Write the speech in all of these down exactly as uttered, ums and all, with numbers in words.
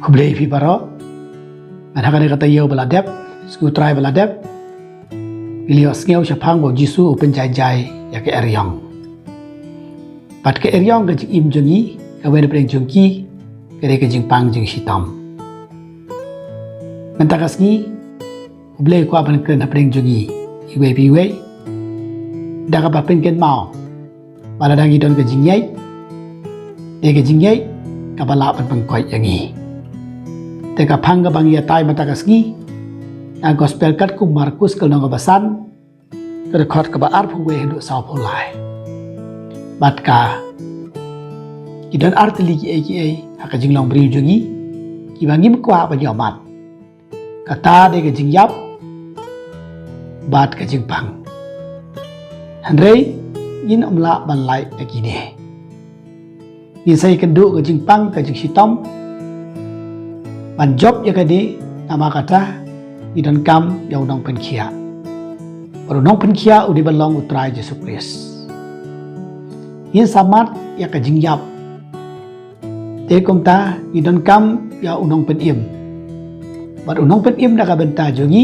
Khublei phi baroh. Ngan ha kane ka taïew ba la dep, sngi U Trai ba la dep, ngi la ïohsngew shaphang ba U Jisu u pynjai jai ïa ka eriong. Bad ka eriong ka jingim jong ngi, kawei na pdeng jong ki ka dei ka jingpang jingshitom. Mynta ka sngi U Blei u kwah ban kren hapdeng jong ngi iwei pa iwei da kaba pynkynmaw ba lada ngi don ka jingïeit, dei ka jingïeit kaba lah ban pynkoit ïa ngi. Te ka phang kaba ngi ïatai mynta ka sngi na gospel katkum u Markus ka lynnong kaba san, ka dkhot kaba arphew wei haduh sawphew lai. Bad ka, ki don artylli kiei kiei ha ka jinglong briew jong ngi kiba ngim kwah ban ïohmad. Kata dei ka jingïap bad ka jingpang. Hynrei ngin ym lah ban lait ïa kine. Ngin sa ïakynduh ka jingpang ka jingshitom ban jop ïa kane, namar kata ngi donkam ïa u nongpynkhiah. Bad u nongpynkhiah u dei ban long U Trai Jisu Khrist. Ngin sa mad ïa ka jingïap. Te kumta ngi donkam ïa u nongpynim. Bad u nongpynim na ka bynta jong ngi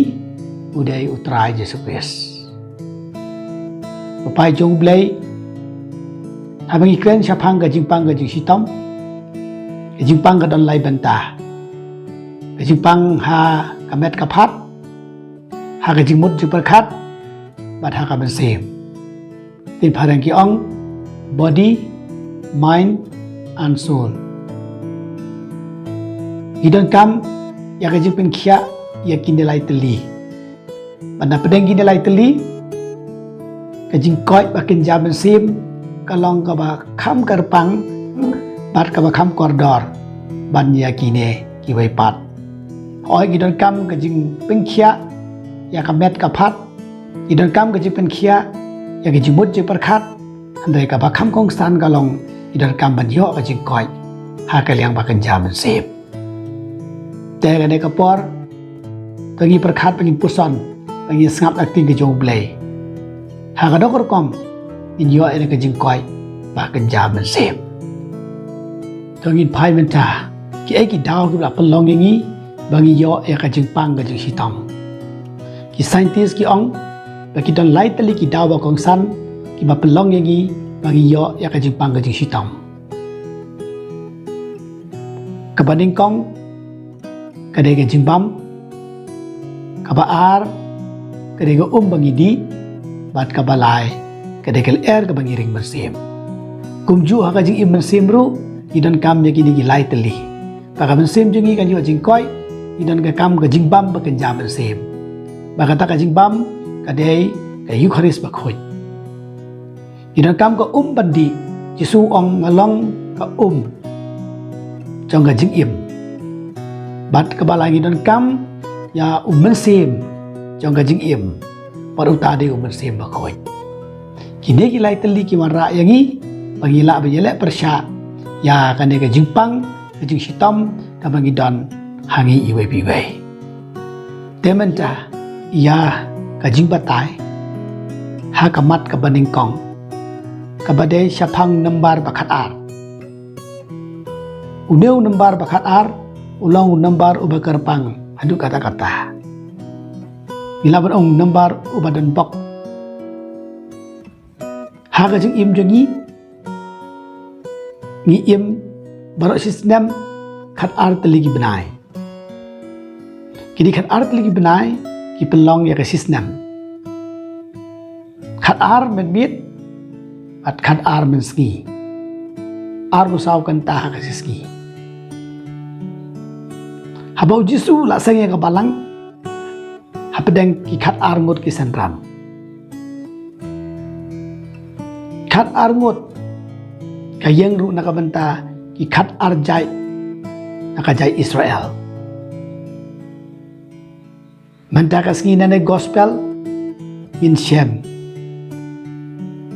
u dei U Trai Jisu Khrist. Paidbah jong U Blei, haba ngi kren shaphang ka jingpang ka jingshitom, ka jingpang ka don lai bynta. Ka jingpang ha ka met ka phad, ha ka jingmut jingpyrkhat, bad ha ka mynsiem. Te phareng ki ong body, mind and soul. Ngi donkam ïa ka jingpynkhiah ïa kine lai tylli. Bad na pdeng kine lai tylli, ka jingkoit ba kynja mynsiem ka long kaba kham kyrpang bad kaba kham kordor ban ïa kine kiwei pat. Hooid, ngi donkam ka jingpynkhiah ïa ka met ka phad, ngi donkam ka jingpynkhiah ïa ka jingmut jingpyrkhat, hynrei kaba kham kongsan ka long ngi donkam ban ïoh ka jingkoit ha ka liang ba kynja mynsiem. Te kane ka por, to ngin pyrkhat, ba ngin puson, ba ngin sngap na ka ktien ka jong U Blei. Ha kano ka rukom ngin ïoh ïa ka jingkoit ba kynja mynsiem? To ngin phai mynta kiei ki daw kiba la pynlong ïa ngi ba ngin ïoh ïa ka jingpang ka jingshitom. Ki scientist ki ong ba ki don lai tylli ki daw ba kongsan kiba pynlong ïa ngi ba ngin ïoh ïa ka jingpang ka jingshitom. Kaba nyngkong ka dei ka jingbam. Kaba ar ka dei ka um ba ngi dih. Bad kaba lai ka dei ka lyer kaba ngi ring mynsiem. Kumjuh ha ka jingim mynsiem ruh ngi donkam ïa kine ki lai tylli. Ba ka mynsiem jong ngi kan ïoh jingkoit, ngi donkam ka jingbam ba kynja mynsiem. Ba kata ka jingbam ka dei ka Eukharist bakhuid. Ngi donkam ka um ban dih. Jisu u ong, nga long ka um jong ka jingim. Bad kaba lai ngi donkam ïa u mynsiem jong ka jingim. Bad uta dei u Mynsiem Bakhuid. Kine ki lai tylli ki wanrah ïa ngi ba ngi lah ban ïaleh pyrshah ïa kane ka jingpang ka jingshitom kaba ngi don ha ngi iwei pa iwei. Te mynta ïa ka jingbatai ha ka mat kaba nyngkong, kaba dei shaphang nambar ba khatar. Une u nambar ba khatar u long u nambar uba kyrpang haduh katta katta. Ngi lah ban ong nambar uba donbok. Ha ka jingim jong ngi, ngi im baroh shi snem khatar tylli ki bnai. Kine khatar tylli ki bnai ki pynlong ïa ka shi snem. Khatar mynmiet bad khatar mynsngi. Arphew saw kynta ha ka shi sngi. Haba u Jisu u la seng ïa ka balang, hapdeng ki khatar ngut ki synran. Khatar ngut ka ïeng ruh na ka bynta ki khatar jait na ka jait Israel. Mynta ka sngi na kane ka gospel ngin shem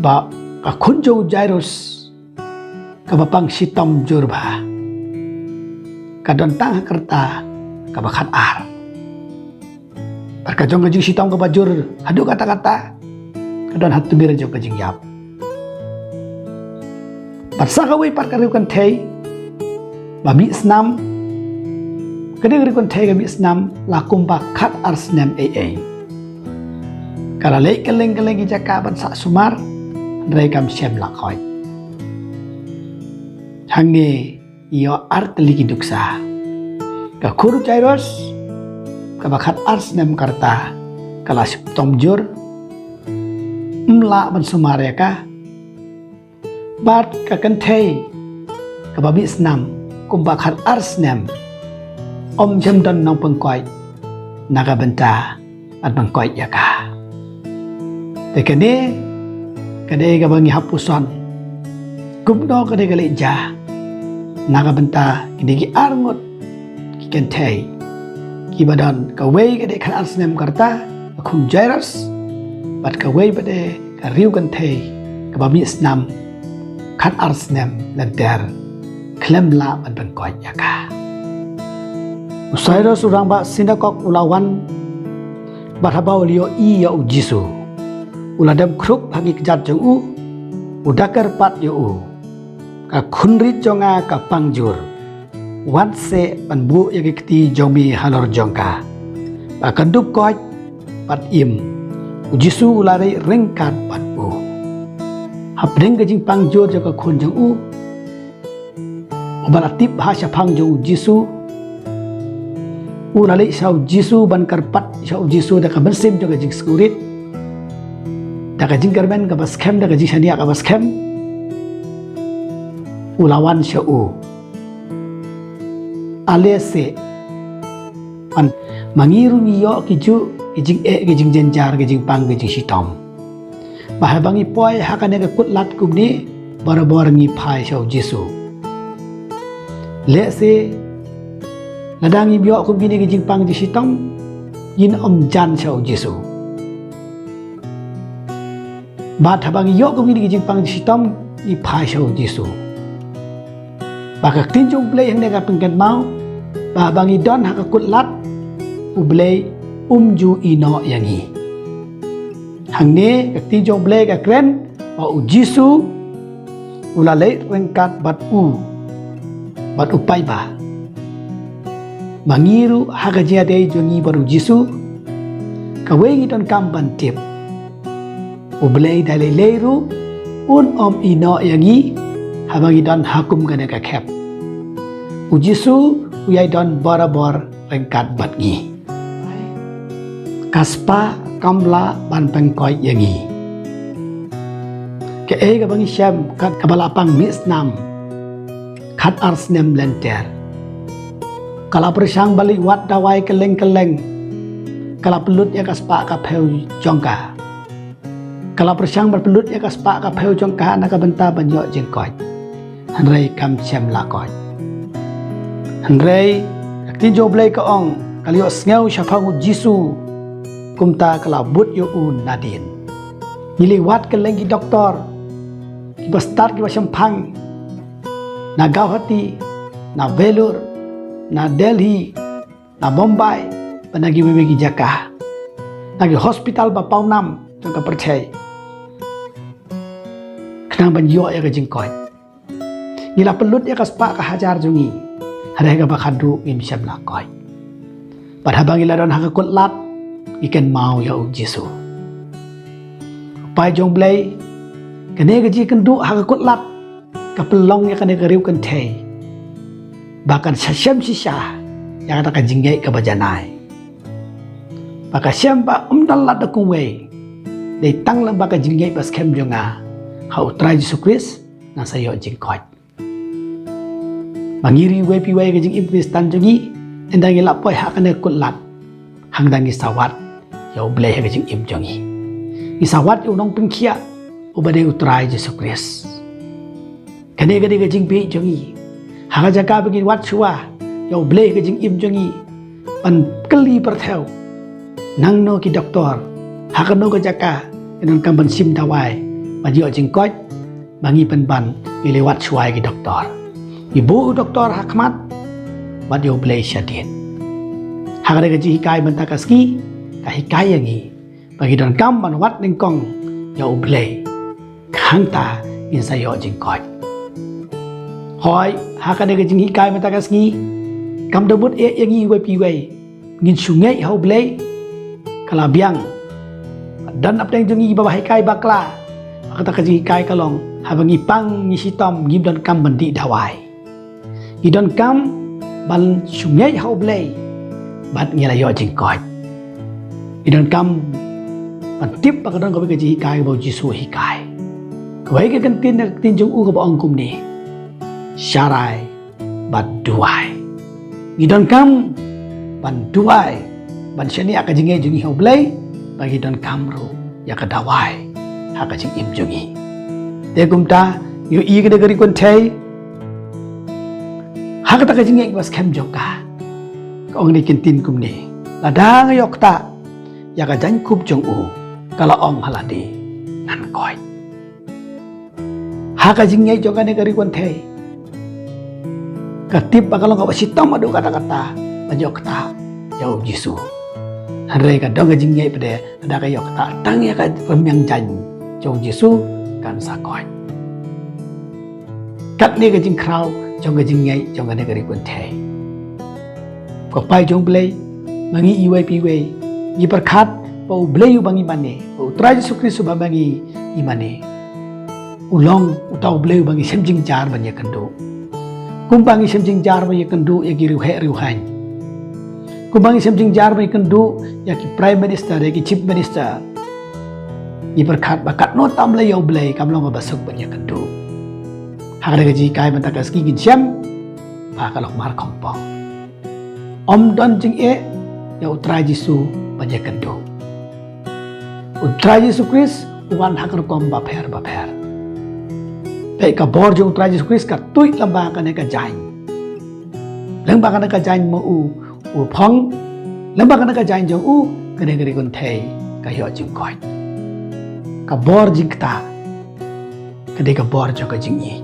ba ka khun jong u Jairus kaba pang shitom jur bha ka don tang ha ka rta kaba khatar. Bad ka jong ka jingshitom kaba jur haduh katta katta ka don ha tmier jong ka jingïap. Bad sa kawei pat ka riew kynthei ba mih snam, Kane ka ri kynthei ka mih snam la kumba khat ar snem ei ei. Ka la leit kylleng kylleng ki jaka ban sah sumar, hynrei kam shem la koit. Hangne ïoh ar tylli ki nuksa. Ka khun u Jairus, kaba khat ar snem ka rta, ka la shitom jur, ym lah ban sumar ïa ka. Bad ka kynthei kaba mih snam kumba khat ar snem, ym shym don nongpynkhuid na ka bynta ban pynkhuid ïa ka. Te kane ka dei kaba ngi hap puson kumno ka dei ka leit jia na ka bynta kine ki ar ngut ki kynthei kiba don, kawei ka dei khat ar snem ka rta, ka khun Jairus, bad kawei pat dei ka ri kynthei kaba mih snam khat ar snem lynter, khlem lah ban pynkhuid ïa ka. U Jairus u rangbah synagog u la wan bad haba u la ïohi ïa u Jisu, u la dem khrup ha ki kjat jong u, u da kyrpad ïa u, ka khunrit jong nga ka pang jur. Wan seh ban buh ïa ki kti jong me halor jong ka. Ba kan dup koit bad im. U Jisu u la leit ryngkat bad u. Hapdeng ka jingpang jur jong ka khun jong u, uba la tip ha shaphang jong u Jisu, u la leit sha u Jisu ban kyrpad sha u Jisu da ka mynsiem jong ka jingsngewrit, da ka jingkyrmen kaba skhem, da ka jingshaniah kaba skhem. U la wan sha u. Ale seh, ma ngi ruh ngi ïoh kijuh ki jingeh, ki jingjynjar, ki jingpang, ki jingshitom. Ba haba ngi poi ha kane ka kut lad kumne, barabor ngi phai sha u Jisu. Lehse lada ngim ïoh kum kine ki jingpang jingshitom, ngin ym jan sha u Jisu. Bad haba ngi ïoh kum kine ki jingpang jingshitom, ngi phai sha u Jisu. Ba ka ktien jong u Blei hangne ka pynkynmaw ba haba ngi don ha ka kut lad, u Blei um ju ïehnoh ïa ngi. Hangne ka ktien jong u Blei ka kren ba u Jisu u la leit ryngkat bad u, bad u paidbah. Ma ngi ruh ha ka jingïadei jong ngi bad u Jisu, kawei ngi donkam ban tip, u Blei da lei lei ruh un ym ïehnoh ïa ngi haba ngi don ha kum kane ka khep. U Jisu u ïai don barabor ryngkat bad ngi. Ka spah kam lah ban pynkhuid ïa ngi. Kaei kaba ngi shem, ka, kaba la pang mih snam khat ar snem lynter, ka la pyrshang ban leit wad dawai kylleng kylleng. Ka la pynlut ïa ka spah ka phew jong ka. Ka la pyrshang ban pynlut ïa ka spah ka phew jong ka na ka bynta ban ïoh jingkoit. Hynrei kam shem la koit. Hynrei ka ktien jong u Blei ka ong, ka la ïohsngew shaphang u Jisu, kumta ka la bud ïa u nadien. Ngi leit wad kylleng ki doktor kiba stad, kiba shemphang, na Guwahati, na Vellore, na Delhi, na Mumbai, bad na kiwei kiwei ki jaka, na ki hospital ba pawnam jong ka pyrthei, khnang ban ïoh ïa ka jingkoit. Ngi la pynlut ïa ka spah ka hajar jong ngi, hynrei ha kaba khadduh ngim shem la koit. Bad haba ngi la don ha ka kut lad, ngi kynmaw ïa u Jisu. Paidbah jong u Blei, kane ka jingkynduh ha ka kut lad ka pynlong ïa kane ka ri kynthei ba kan shem shisha ïa kata ka jingngeit kaba janai. Ba ka shem ba ym don lad da kumwei, dei tang lyngba ka jingngeit ba skhem jong nga ha u Trai Jisu Khrist, nga sa ïoh jingkoit. Ba ngi ruh iwei pa iwei ha ka jingim Khristan jong ngi, ynda ngi la poi ha kane ka kut lad, hangta ngi sa wad ïa u Blei ha ka jingim jong ngi. Ngi sa wad ïa u Nongpynkhiah uba dei u Trai Jisu Khrist. Kane ka dei ka jingbieit jong ngi. Ha ka jaka ba ngin wad shuwa ïa u Blei ha ka jingim jong ngi, ban kylli pyrthew, nangno ki doktor, ha kano ka jaka ki donkam ban shim dawai ban ïoh jingkoit, ba ngi pynban ngi leit wad shuwa ïa ki doktor. Ngi buh u doktor ha khmat, wad ïa u Blei shadien. Ha kane ka jinghikai mynta ka sngi ka hikai ïa ngi ba ngi donkam ban wad nyngkong ïa u Blei, hangta ngin sa ïoh jingkoit. Hooid, ha kane ka jinghikai mynta ka sngi Kam da mut eh ïa ngi iwei pa iwei. Ngin shu ngeit ha U Blei, ka la biang. Don hapdeng jong ngi kiba hikai bakla. Kata ka jinghikai ka long, haba ngi pang ngi shitom, ngim donkam ban dih dawai. Ngi donkam ban shu ngeit ha U Blei bad ngi la ïoh jingkoit. Ngi donkam ban tip ba ka don kawei ka jinghikai ba U Jisu u hikai. Kawei ka kyntien na ka ktien jong u kaba ong kumne: sharai bad duwai. Ngi donkam ban duwai, ban shaniah ka jingngeit jong ngi ha U Blei, bad ngi donkam ruh ïa ka dawai ha ka jingim jong ngi. Te kumta, ïohi kane ka ri kynthei ha kata ka jingngeit ba skhem jong ka, ka ong kane ka kyntien kumne: lada nga ïoh ktah ïa ka jaiñkup jong u, ka la ong ha lade, ngan koit. Ha ka jingngeit jong kane ka ri kynthei, ka tip ba ka long kaba shitom haduh katta katta ban ïoh ktah ïa U Jisu. Hynrei ka don ka jingngeit pat de, lada ka ïoh ktah tang ïa ka rmiang jaiñ jong U Jisu, kan sa koit. Katne ka jingkhraw jong ka jingngeit jong kane ka ri kynthei. Ko Kpa jong U Blei, ma ngi iwei pa iwei, ngi pyrkhat ba U Blei uba ngi mane, ba U Trai Jisu Khrist uba ma ngi ngi mane, u long uta U Blei uba ngi shem jingjar ban ïakynduh. Kumba ngi shem jingjar ban ïakynduh ïa ki riewheh riewhaiñ, kumba ngi shem jingjar ban ïakynduh ïa ki Prime Minister, ïa ki Chief Minister, ngi pyrkhat ba katno tam lei ïa U Blei kam long kaba suk ban ïakynduh. Ha kane ka jinghikai mynta ka sngi ngin shem ba ka long markhongpong. Ym don jingeh ïa U Trai Jisu ban ïakynduh. U Trai Jisu Khrist u wan ha ka rukom bapher bapher. Peit, ka bor jong U Trai Jisu Khrist ka tuid lyngba kane ka jaiñ. Lyngba kane ka jaiñ ma u u phong, lyngba kane ka jaiñ jong u, kane ka ri kynthei ka ïoh jingkoit. Ka bor jingktah ka dei ka bor jong ka jingïeit.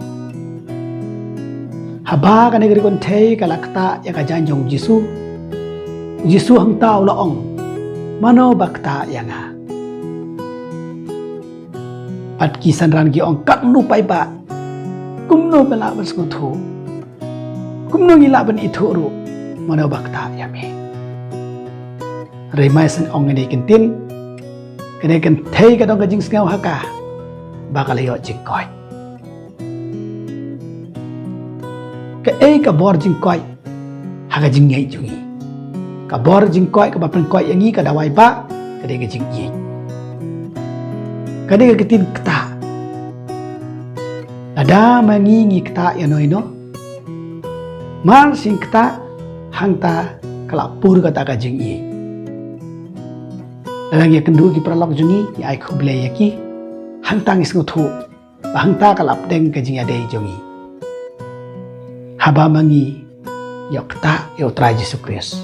Haba kane ka ri kynthei ka la ktah ïa ka jaiñ jong U Jisu, U Jisu hangta u la ong: mano ba ktah ïa nga? Bad ki synran ki ong: katno paidbah, kumno me lah ban sngewthuh? Kumno ngi lah ban ithuh ruh mano ba ktah ïa me? Hynrei ma nga sngewthuh ong kane ka kyntien, kane ka kynthei ka don ka jingsngew ha ka ba ka la ïoh jingkoit. Kaei ka bor jingkoit ha ka jingngeit jong ngi? Ka bor jingkoit kaba pynkoit ïa ngi, ka dawai ba, ka dei ka jingïeit. Ka dei ka ktien ktah. Lada ma ngi ngi ktah ïano ïano, mar shu ktah, hangta ka la pur kata ka jingïeit. Lada ngi ïakynduh ki paralok jong ngi, ngi ai khublei ïa ki, hangta ngi sngewthuh ba hangta ka la pdeng ka jingïadei jong ngi. Haba ma ngi ïoh ktah ïa U Trai Jisu Khrist,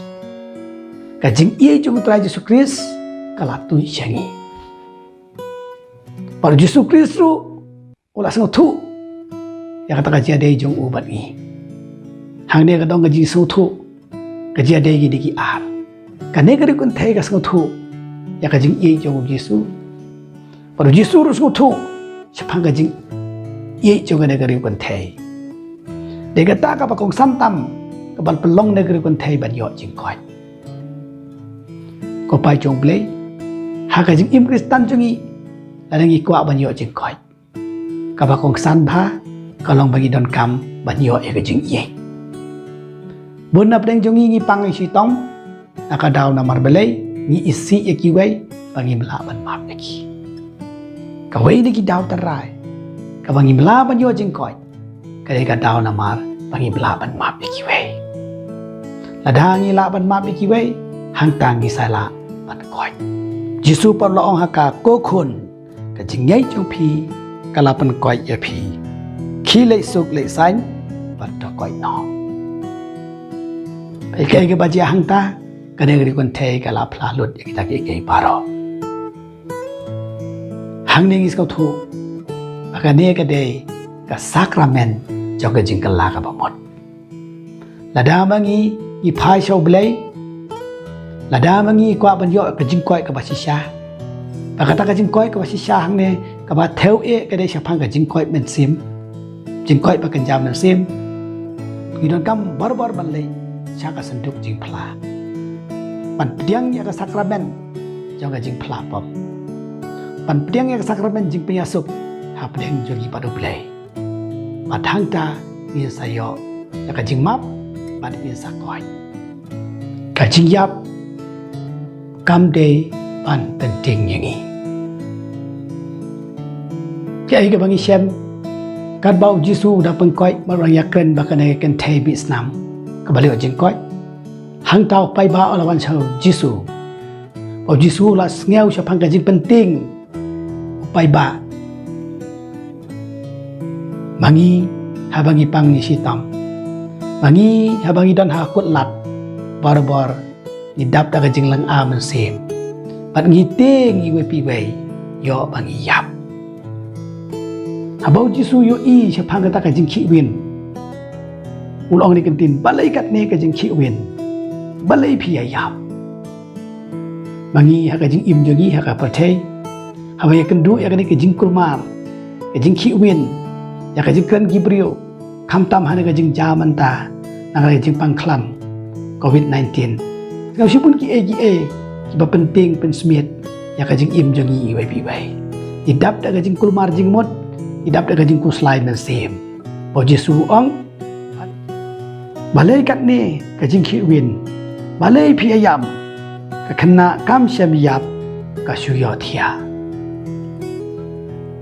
ka jingïeit jong U Trai Jisu Khrist ka la tuid sha ngi. Bad U Jisu Khrist ruh u la sngewthuh ïa kata ka jingïadei jong u bad ngi. Hangne ka don ka jingsngewthuh, ka jingïadei ki dei ki ar. Kane ka ri kynthei ka sngewthuh ïa ka jingïeit jong U Jisu, bad U Jisu ruh u sngewthuh shaphang ka jingïeit jong kane ka ri kynthei. Dei kata kaba kongsan tam kaba pynlong ïa kane ka ri kynthei ban ïoh jingkoit. Ko Kpa jong U Blei, ha ka jingim Khristan jong ngi, lada ngi kwah ban ïoh jingkoit, kaba kongsan bha ka long ba ngi donkam ban ïoh ïa ka jingïeit. Bun na pdeng jong ngi ngi pang ngi shitom, na ka daw namar balei ngi isih ïa kiwei ba ngim lah ban map ïa ki. Kawei na ki daw tynrai kaba ngim lah ban ïoh jingkoit, ka dei ka daw namar ba ngim lah ban map ïa kiwei. Lada ngi lah ban map ïa kiwei, hangta ngi sa lah ban koit. Jisu pat u la ong ha ka, ko khun, ka jingngeit jong phi ka la pynkoit ïa phi. Khie leit suk leit saiñ bad to koit noh. Peit kaei kaba jia hangta, kane ka ri kynthei ka la phla lut ïa kita kiei kiei baroh. Hangne ngi sngewthuh ba kane ka dei ka sakramen jong ka jingkylla kaba mut. Lada ma ngi ngi phai sha U Blei, lada ma ngi ngi kwah ban ïoh ka jingkoit kaba shisha, ba kata ka jingkoit kaba shisha hangne kaba thew eh ka dei shaphang ka jingkoit mynsiem, jingkoit ba kynja mynsiem, ngi donkam barabor ban leit sha ka synduk jingphla. Ban pdiang ïa ka sakramen jong ka jingphla pop. Ban pdiang ïa ka sakramen jingpynïasuk hapdeng jong ngi bad U Blei. Bad hangta ngin sa ïoh ïa ka jingmap bad ngin sa koit. Ka jingïap kam dei ban pynting ïa ngi. Kaei kaba ngi shem, katba U Jisu u da pynkoit bad u dang ïakren bad kane ka kynthei bieit snam kaba leh jingkoit. Hangta u paidbah u la wan sha U Jisu. U Jisu u la sngew shaphang ka jingpynting u paidbah. Ma ngi, haba ngi pang ngi shitom, ma ngi, haba ngi don ha kut lad, barabor ngi dap da ka jinglynga mynsiem. Bad ngi tieng iwei pa iwei, ïoh ba ngi ïap. Haba U Jisu u ïohi shaphang kata ka jingkhih win, u la ong ïa kane ka ktien, balei katne ka jingkhih win? Balei phi ïa ïap? Ma ngi ha ka jingim jong ngi ha ka pyrthei, haba ïakynduh ïa kane ka jingkulmar, ka jingkhih win, ïa ka jingkren ki briew, khamtam ha kane ka jingjia mynta, na ka jingpang khlam covid nineteen. Nga shibun kiei kiei kiba pynting pynsmiet ïa ka jingim jong ngi iwei pa iwei. Ngi dap da ka jingkulmar jingmut, ngi dap da ka jingkhuslai mynsiem. Ba U Jisu u ong, balei katne ka jingkhih win? Balei phi ïa ïap? Ka khynnah kam shym ïap, ka shu ïohthiah.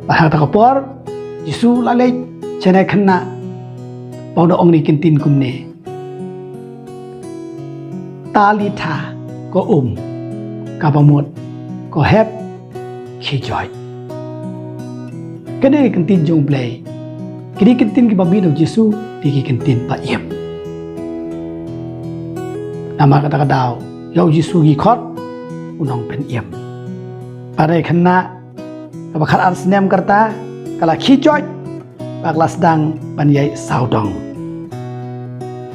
Bad ha kata ka por U Jisu u la leit sha kane ka khynnah bad u da ong ïa kane ka ktien kumne, Talitha koum, kaba mut, ko hep, khie joit. Kane ka ktien jong U Blei, kine ki ktien kiba mih na U Jisu, ki dei ki ktien ba im. Namar kata ka daw, ïa U Jisu ngi khot u nongpynim. Bad kane ka khynnah kaba khatar snem ka rta, ka la khie joit, bad ka la sdang ban ïaid sawdong.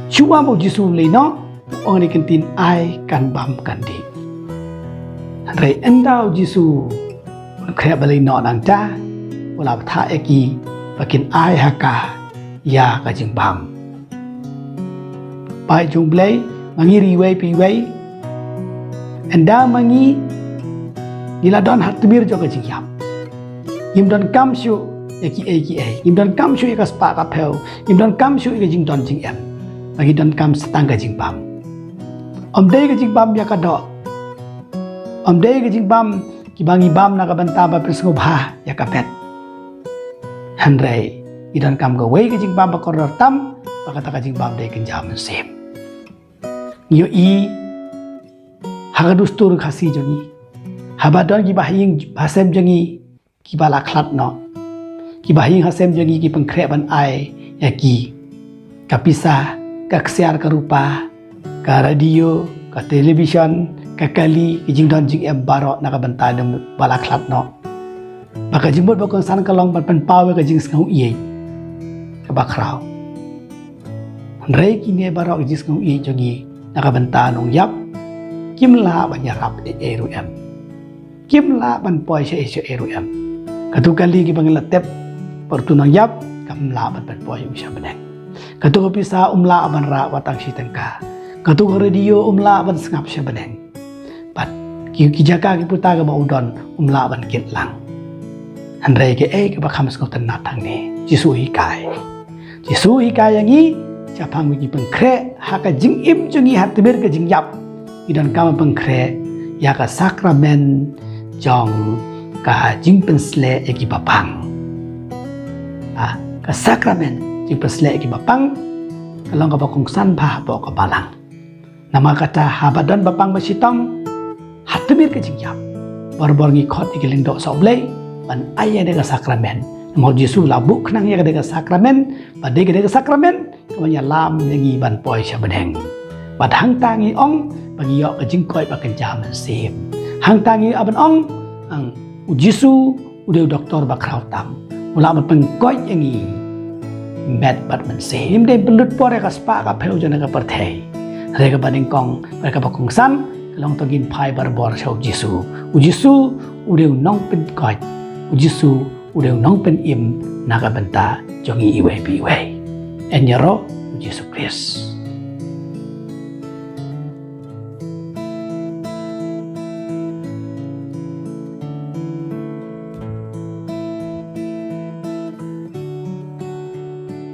Shuwa ba U Jisu u leit noh, u ong ïa kane ka ktien, ai kan bam kan dih. Hynrei ynda U Jisu un khreh ban leit noh nangta, u la bthah ïa ki ba kin ai ha ka ïa ka jingbam. Paid jong U Blei, ma ngi ruh iwei pa iwei, ynda ma ngi, ngi la don ha tmier jong ka jingïap, ngim donkam shuh ïa kiei kiei, ngim donkam shuh ïa ka spah ka phew, ngim donkam shuh ïa ka jingdon jingem. Ma ngi donkam sa tang ka jingbam. Ym dei ka jingbam ïa ka doh, ym dei ka jingbam kiba ngi bam na ka bynta ban pynsngewbha ïa ka met. Hynrei ngi donkam kawei ka jingbam ba kordor tam, ba kata ka jingbam dei kynja mynsiem. Ngi ïohi ha ka dustur Khasi jong ngi, haba don kiba ha ïing ha sem jong ngi kiba la khlad noh, kiba ha ïing ha sem jong ngi ki pynkhreh ban ai ïa ki ka pisa, ka ksiar ka rupa, ka radio, ka television, ka kali, ki jingdon jingem baroh na ka bynta jong kiba la khlad noh. Bad ka jingmut ba kongsan ka long ban pynpaw ïa ka jingsngewieit kaba khraw. Hynrei kine baroh ki jingsngewieit jong ngi na ka bynta nongïap, kim lah ban ïarap ei ei ruh em. Kim lah ban poi shaei shaei ruh em. Katu ka kali kaba ngi la tep bad utu nongïap, kam lah ban pynpoi sha bneng. Katu ka pisa um lah ban rah wat tang shi tyngka. Katu ka radio um lah ban sngap sha bneng. Bad ki, ki jaka ki puta kaba u don um lah ban kit lang. Hynrei kaei kaba kham sngewtynnat hangne, Jisu u hikai. Jisu u hikai ïa ngi shaphang ba ngi pynkhreh ha ka jingim jong ngi ha tmier ka jingïap, ngi donkam ban pynkhreh ïa ka sakramen jong ka jingpynsleh ïa kiba pang. Ah, ka sakramen jingpynsleh ïa kiba pang ka long kaba kongsan bha hapoh ka balang. Namar kata haba don ba pang ba shitom ha tmier ka jingïap, barabor ngi khot ïa ki lyngdoh sohblei ban ai ïa kane ka sakramen. Namar U Jisu u la buh khnang ïa kane ka sakramen, ba dei kane ka sakramen kaban ïalam ïa ngi ban poi sha bneng. Bad hangta ngi ong ba ngi ïoh ka jingkoit ba kynja mynsiem. Hangta ngi ïoh ban ong, ang, U Jisu u dei u doktor ba khraw tam. U lah ban pynkoit ïa ngi met bad mynsiem. Ngim dei pynlut por ïa ka spah ka phew jong kane ka pyrthei. Hynrei kaba nyngkong bad kaba kongsan ka long to ngin phai barabor sha U Jisu. U Jisu u dei u nongpynkoit. U Jisu u dei u nongpynim na ka bynta jong ngi iwei pa iwei. Yn ïaroh U Jisu Khrist.